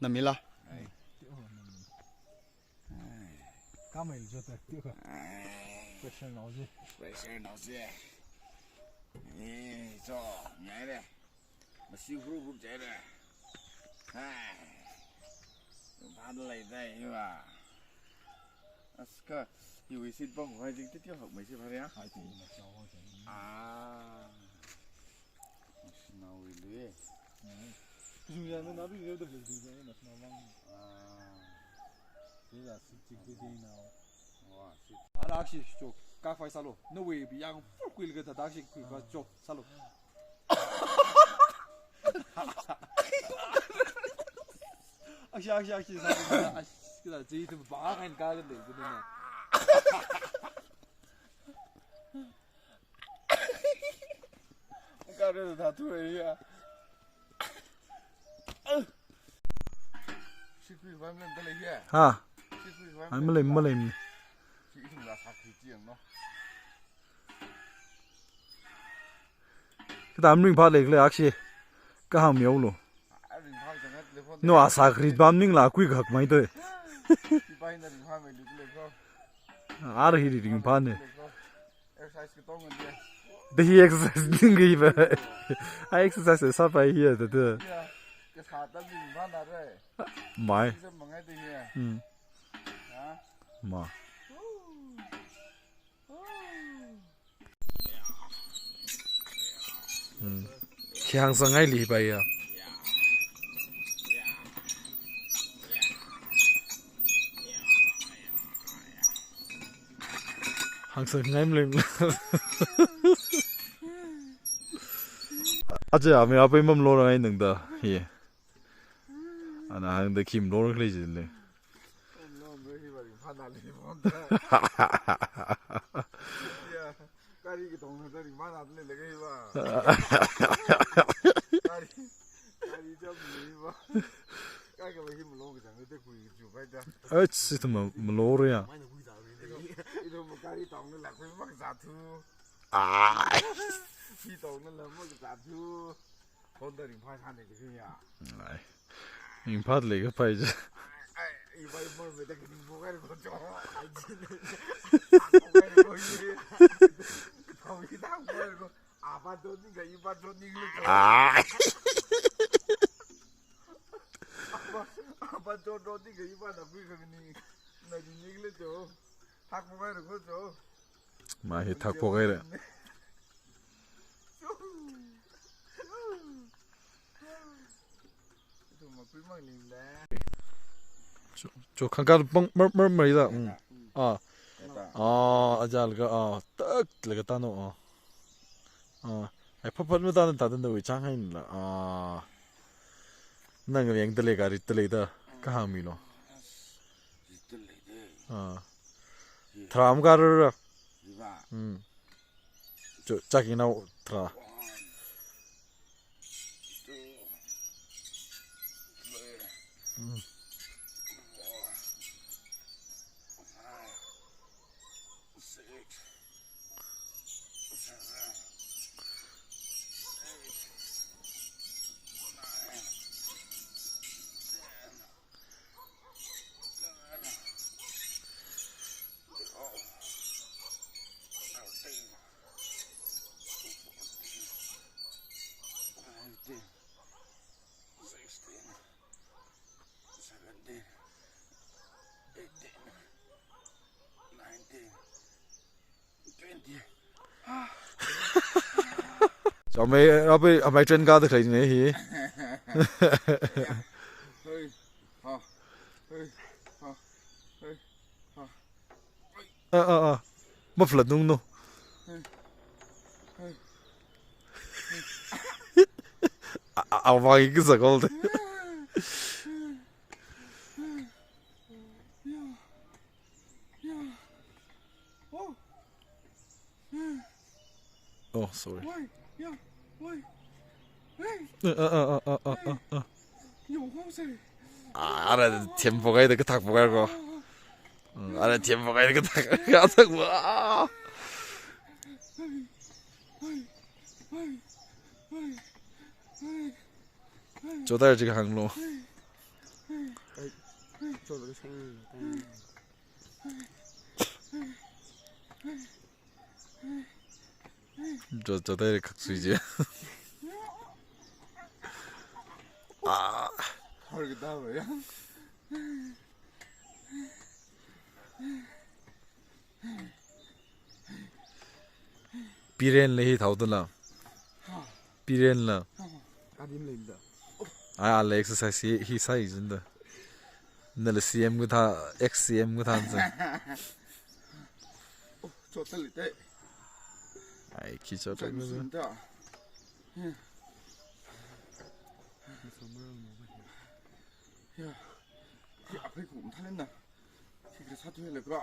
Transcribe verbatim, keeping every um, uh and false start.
Namila. Kamei jota tiyo. Pressure naoji. Pressure naoji. Eh, so, ngaire. Masi group group jaire. Hai. Bad lai dai hiwa. Aska, hiwi sit bang wai jing titi hok mai si bhari ya. Hai ti, national wang. Ah. National wang le. Jung ya na bi le de jung ya national wang. Ah. Jing ya sit jing titi na. Wa, sit. Ara aksi cho, ka fai salo. No way bi yang full quill ga da aksi kui ka cho salo. Aksi, aksi, aksi, sa, sa, sa, aksi, kita jadi itu bang kan kagak deh, gitu nih. Kagak ada satu ya. Sikui bang kan kali ya. Ha. Sikui bang. Ai, malai, malai. Si itu lah sakit yang no. Katam ringphā leikhala aksi. Kahāng miaolu. No, a sakrit bam ningla kui khak mai toi. Ar hi ringphāne. Te hi exercise ning hi ba. A exercise sa pa hi ta ta. Mai. Hmm. Ma. Hmm. Khi hāngsangngaili pa ya. Hāngsangngai mling. Aja ami apai mamlo ngai nang da. Ye. Ana hāngda khi malor khalei jile. Gari katongna da ringphāna da leilaga hiva. Gari, gari jam hiva. Kai kava hi malong kachang te kui chu pai da. Ach, ithum ma-, malor ya. Ithum gari tongna la kui makazā thu. Ai. Hi tongna la makazā thu. Honda ringphā sāne kaji ya. Ai. Ringphā leikapai je. Ai, ibai mor me da kini mo kai ko jo. Ai, jin. Ko kai ko ye. Ko ki da ko ko. Apa do ni ka iba do ni le jo. Ai. Apa, apa do do ni ka iba na kui ka ni. Na ni ni le jo. Thak mo kai ko jo. Ma hi thak po kai re. Cho, cho khangkar pang mer, mer, mer da. Mm. Ah. Ah, ajal ga, ah, tak laga tano, ah. Ah, ai phapat ma tano, tano da wi chang hain la. Ah. Nang yang tale ka rit tale da. Kahāng milo. Ah. Tharam ka ra ra. Hmm. Cho, chak ina thra. Hmm. Twenty. Ah. Amei, amei, amei train kāda khalei ne hi. Hey, ha, hey, ha, hey, ha. Ah, ah, ah. Maflat nung no. Hey, hey. A, a, a, wang ikisa kol de. Yeah, yeah. Oh. Oh, sorry. Wait, yeah, wait. Hey. Uh, uh, uh, uh, uh, uh, uh, uh. Yo, how say? Ah, ara thempo kai da kathak po kai ko. Mm, ara thempo kai da kathak, kathak po. Ah. Hey, hey, hey, hey, hey, hey. Chotai ji hang lo. Ai, chotai ji hang lo. Cho, chotai khak sui je. Ah. Har kita apa ya? Piren le hi thao tala. Piren la. Adim le da. Ai, ala exercise hi, hi sai jin da. Nala C M kathā, ex C M kathā sa. Oh, chotai le te. Ai, khi chotai le. Jan sun da. Ya. Ya. Ya, aphei kum thalen na. Khi kasa tu le kra.